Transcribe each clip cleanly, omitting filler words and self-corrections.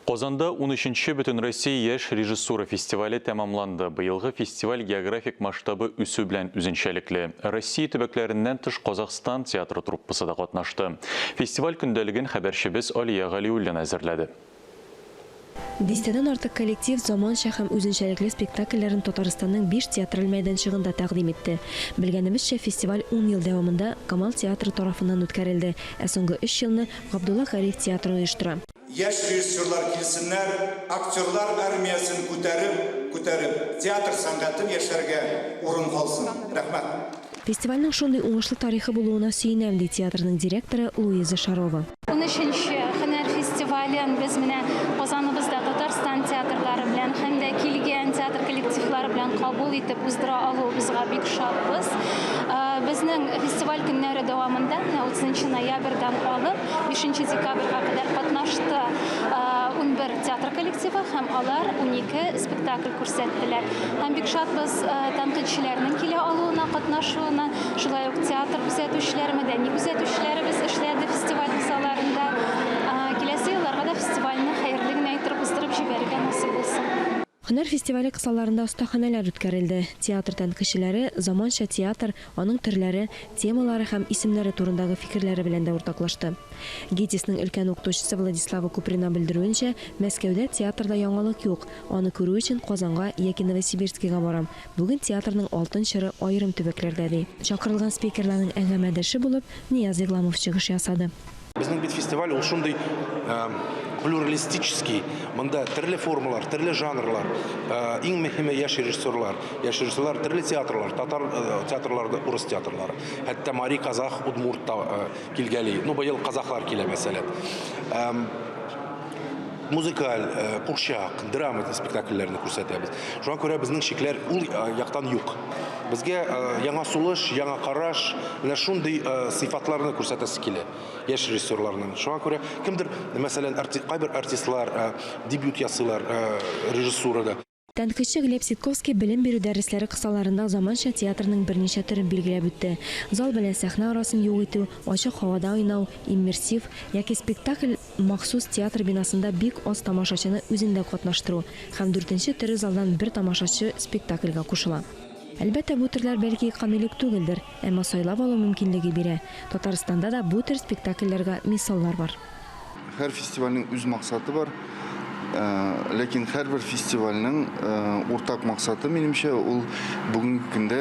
Казанда 13нче Бөтенроссия яшь режиссура фестивале тәмамланды. Быелгы фестиваль географик масштабы үсү белән үзенчәлекле. Россия төбәкләреннән тыш Казахстан театры труппасы да катнашты. Фестиваль көндәлеген хәбәрчебез Алия Галиуллина әзерләде. Дистәдән артык коллектив заманча һәм үзенчәлекле спектакльләрен Татарстанның биш театраль мәйданчыгында тәкъдим итте. Белгәнебезчә, фестиваль ун ел дәвамында Камал театры тарафыннан үткәрелде, ә соңгы өч елны Габдулла Кариев театры оештыра. Яшь режиссерлар килсеннәр, актерлар армиясен күтәреп, күтәреп, театр сәнгатен яшәргә урын калсын. Рәхмәт. Фестивальнең шундый уңышлы тарихы булуына сөенәм, ди театрның директоры Луиза Шарова. Унөченче һөнәр фестивален без менә Казаныбызда Татарстан театрлары белән һәм дә килгән театр коллективлары белән кабул итеп уздыра алуыбызга бик шатбыз. Безнең фестиваль көннәре дәвамында менә утызынчы ноябрьдән алып Бишенче декабрьгә кадәр катнашты 11 театр коллективы һәм алар 12 спектакль күрсәттеләр. Һәм бик шатбыз тәнкыйтьчеләрнең килә алуына, катнашуына. Шулай ук театр күзәтүчеләре, мәдәни күзәтүчеләребез эшләде фестиваль кысаларында. Киләсе елларга да фестивальне хәерле генә иттереп уздырып җибәрергә насыйп булсын. Һөнәр фестивале кысаларында остаханәләр үткәрелде. Театр тәнкыйтьчеләре заманча театр, аның төрләре, темалары һәм исемнәре турындагы фикерләре белән дә уртаклашты. ГИТИСның өлкән укытучысы Владислава Куприна белдерүенчә, Мәскәүдә театрда яңалык юк, аны күрү өчен Казанга яки Новосибирскига барам. Бүген театрның алтын чоры аерым төбәкләрдә, ди. Чакырылган спикерларның әңгәмәдәше булып Нияз Игламов чыгыш ясады. Безнең бит фестиваль ул шундый плюралистический, монда төрле формалар, төрле жанрлар, иң мөһиме яшь режиссерлар, яшь режиссерлар төрле театрлар, татар театрлары, урыс театрлары, хәтта мари, казах, удмурт та килгәли. Ну, быел казахлар килә, мәсәлән. Музыкаль, курчак, драма спектакльләрне күрсәтәбез. Шуңа күрә безнең чикләр ул яктан юк. Безгә яңа сулыш, яңа караш, менә шундый сыйфатларны күрсәтәсе килә яшь режиссерларның. Шуңа күрә кемдер, мәсәлән, кайбер артистлар дебют ясыйлар режиссурада. Тәнкыйтьче Глеб Ситковский белем бирү дәресләре кысаларында заманча театрның берничә төрен билгеләп үтте, зал белән сәхнә арасын юк итү, ачык һавада уйнау, иммерсив, яки спектакль махсус театр бинасында бик аз тамашачыны үзендә катнаштыру, һәм дүртенче төре залдан бер тамашачы спектакльгә кушыла. Әлбәттә, бу төрләр бәлки камил үк түгелдер, әмма сайлап алу мөмкинлеге бирә. Татарстанда да бу төр спектакльләргә мисаллар бар. Һәр фестивальнең үз максаты бар. Ләкин һәрбер фестивальнең уртак максаты, минемчә, ул бүгенге көндә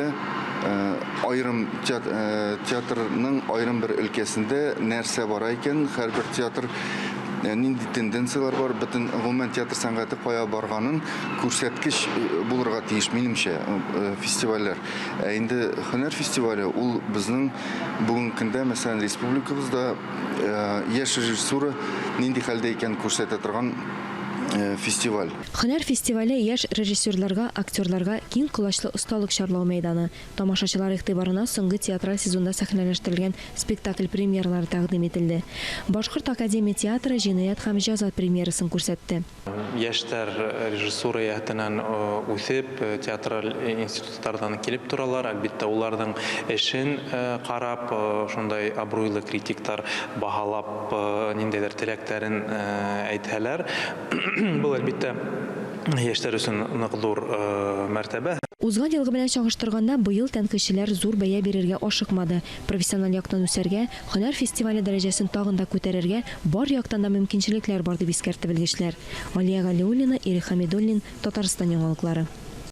аерым театрның аерым бер өлкәсендә нәрсә бара икән, һәрбер театр нинди тенденцияләр бар, бөтен гомумән театр сәнгате кая барганын күрсәткеч булырга тиеш, минемчә, фестивальләр. Ә инде һөнәр фестивале ул безнең бүгенге көндә, мәсәлән, республикабызда Яшь режиссура нинди хәлдә икәнен күрсәтә торган фестиваль. Һөнәр фестивале яшь режиссерларга, актерларга киң колачлы осталык чарлау мәйданы. Тамашачылар игътибарына соңгы театраль сезонда сәхнәләштерелгән спектакль премьералары тәкъдим ителде. Башкорт академия театры Җинаять һәм җәза премьерасын күрсәтте. Яшьләр режиссура яһәтеннән үсеп, театраль институтлардан килеп торалар. Әлбиттә, уларның эшен карап, шундай абруйлы критиклар баһалап, ниндәйдер теләкләрен әйтһәләр, бу, әлбиттә, яшьләр өчен нык зур мәртәбә. Узган елгы белән чагыштырганда, быел тәнкыйтьчеләр зур бәя бирергә ашыкмады. Профессиональ яктан үсәргә, Һөнәр фестивале дәрәҗәсен тагын да күтәрергә бар яктан да мөмкинчелекләр бар, дип искәртте белгечләр. Алия Галиуллина, Ирек Хәмидуллин, Татарстан яңалыклары.